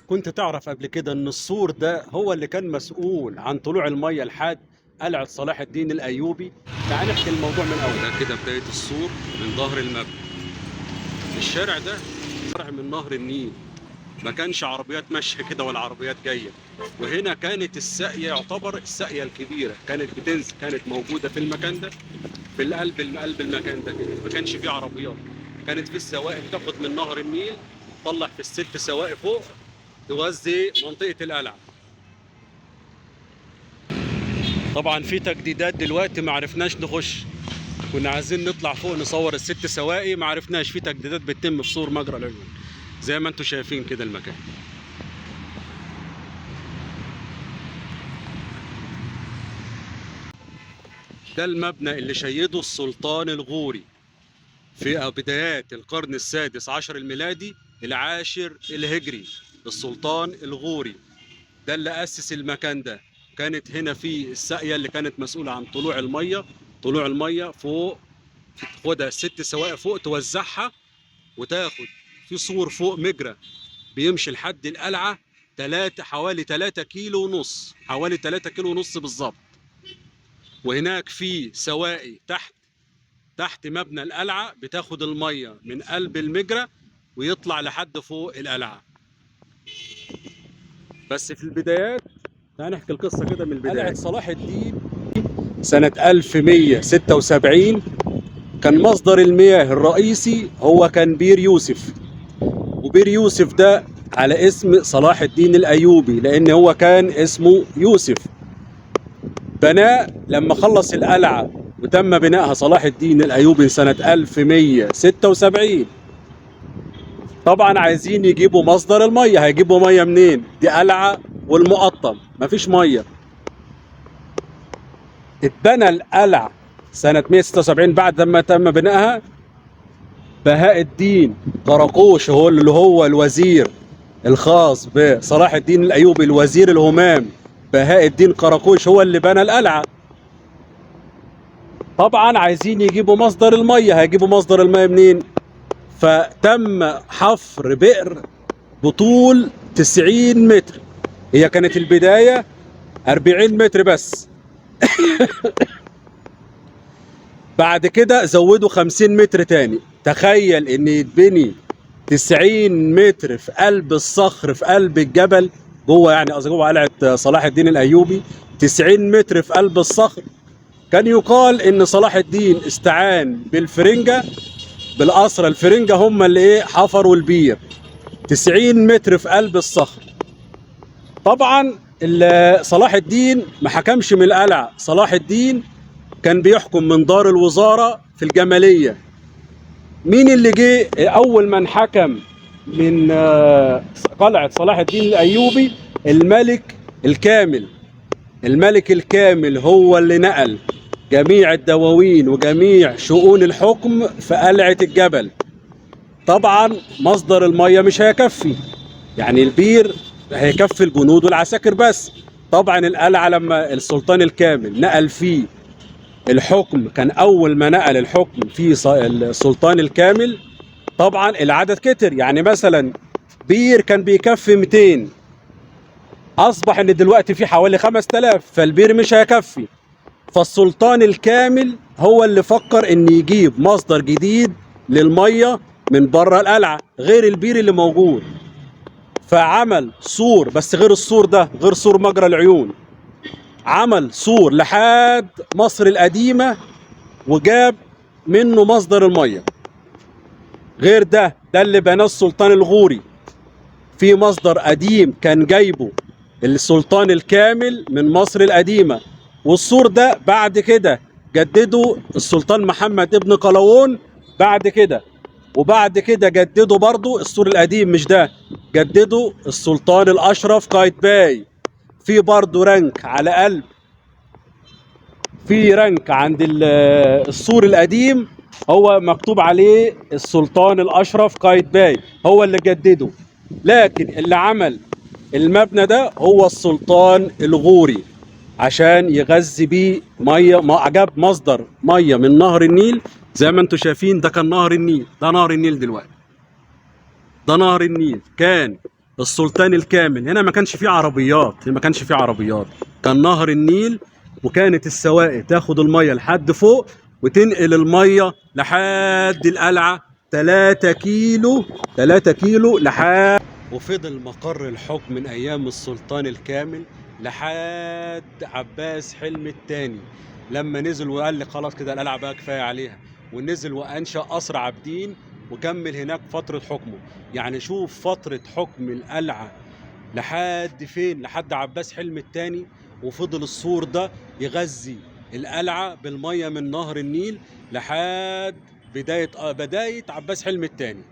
كنت تعرف قبل كده ان السور ده هو اللي كان مسؤول عن طلوع المية لحد قلعه صلاح الدين الايوبي؟ تعال نحكي الموضوع من اول. ده كده بداية السور من ظهر المبنى. الشارع ده فرع من نهر النيل، ما كانش عربيات ماشية كده ولا عربيات جاية. وهنا كانت الساقيه، يعتبر الساقيه الكبيرة كانت بتنزل، كانت موجودة في المكان ده، في القلب قلب المكان ده كده، ما كانش فيه عربيات. كانت في السواقي بتاخد من نهر النيل تطلع في الست سواقي فوق تغذي منطقة القلعة. طبعا في تجديدات دلوقتي ما عرفناش نخش، كنا عايزين نطلع فوق نصور الست سواقي ما عرفناش، في تجديدات بتتم في سور مجرى العيون زي ما انتم شايفين كده المكان. ده المبنى اللي شيده السلطان الغوري في بدايات القرن السادس عشر الميلادي العاشر الهجري. السلطان الغوري ده اللي أسس المكان ده. كانت هنا في الساقية اللي كانت مسؤولة عن طلوع المية، طلوع المية فوق تاخدها الست سواقي فوق توزعها، وتاخد في سور فوق مجرى بيمشي لحد القلعة حوالي 3 كيلو ونص، حوالي 3 كيلو ونص بالظبط. وهناك في سواقي تحت مبنى القلعة بتاخد المية من قلب المجرى ويطلع لحد فوق القلعة. بس في البدايات تعال نحكي القصة كده من البداية. قلعة صلاح الدين سنة 1176 كان مصدر المياه الرئيسي هو كان بير يوسف، وبير يوسف ده على اسم صلاح الدين الأيوبي لأن هو كان اسمه يوسف. بناه لما خلص القلعة وتم بنائها صلاح الدين الأيوبي سنة 1176. طبعا عايزين يجيبوا مصدر المية، هيجيبوا مية منين؟ دي قلعة والمقطم مفيش مية. اتبنى القلعة سنة 176 بعد ما تم بنائها. بهاء الدين قراقوش هو اللي هو الوزير الخاص بصلاح الدين الأيوبي، الوزير الهمام بهاء الدين قراقوش هو اللي بنى القلعة. طبعا عايزين يجيبوا مصدر المية، هيجيبوا مصدر المية منين؟ فتم حفر بئر بطول 90 متر. هي كانت البداية 40 متر بس، بعد كده زودوا 50 متر تاني. تخيل ان يتبني 90 متر في قلب الصخر، في قلب الجبل جوه، يعني قصدي جوه قلعة صلاح الدين الأيوبي، 90 متر في قلب الصخر. كان يقال ان صلاح الدين استعان بالفرنجة، بالأسرة الفرنجة هم اللي ايه حفروا البير 90 متر في قلب الصخر. طبعا صلاح الدين ما حكمش من القلعة، صلاح الدين كان بيحكم من دار الوزارة في الجمالية. مين اللي جه أول من حكم من قلعة صلاح الدين الأيوبي؟ الملك الكامل. الملك الكامل هو اللي نقل جميع الدواوين وجميع شؤون الحكم في قلعة الجبل. طبعا مصدر المية مش هيكفي، يعني البير هيكفي الجنود والعساكر بس. طبعا القلعة لما السلطان الكامل نقل فيه الحكم، كان أول ما نقل الحكم في السلطان الكامل، طبعا العدد كتر. يعني مثلا بير كان بيكفي 200، أصبح إن دلوقتي في حوالي 5000، فالبير مش هيكفي. فالسلطان الكامل هو اللي فكر إن يجيب مصدر جديد للمية من بره القلعة غير البير اللي موجود. فعمل سور، بس غير السور ده، غير سور مجرى العيون، عمل سور لحد مصر القديمة وجاب منه مصدر المية. غير ده، ده اللي بناه السلطان الغوري، في مصدر قديم كان جايبه السلطان الكامل من مصر القديمة. والسور ده بعد كده جدده السلطان محمد ابن قلاوون بعد كده، وبعد كده جدده برضو السور القديم مش ده، جدده السلطان الأشرف قايتباي. في برضو رنك على قلب، في رنك عند السور القديم هو مكتوب عليه السلطان الأشرف قايتباي، هو اللي جدده. لكن اللي عمل المبنى ده هو السلطان الغوري عشان يغذي بيه مية، ما جاب مصدر مية من نهر النيل. زي ما انتم شايفين ده كان نهر النيل، ده نهر النيل دلوقتي، ده نهر النيل كان السلطان الكامل. هنا ما كانش فيه عربيات، هنا ما كانش فيه عربيات، كان نهر النيل، وكانت السواقي تاخد المية لحد فوق وتنقل المية لحد القلعة 3 كيلو، 3 كيلو لحد. وفضل مقر الحكم من ايام السلطان الكامل لحد عباس حلمي الثاني، لما نزل وقال لي خلاص كده القلعة بقى كفاية عليها، ونزل وانشا قصر عابدين وكمل هناك فترة حكمه. يعني شوف فترة حكم القلعة لحد فين، لحد عباس حلمي الثاني. وفضل السور ده يغذي القلعة بالمية من نهر النيل لحد بداية عباس حلمي الثاني.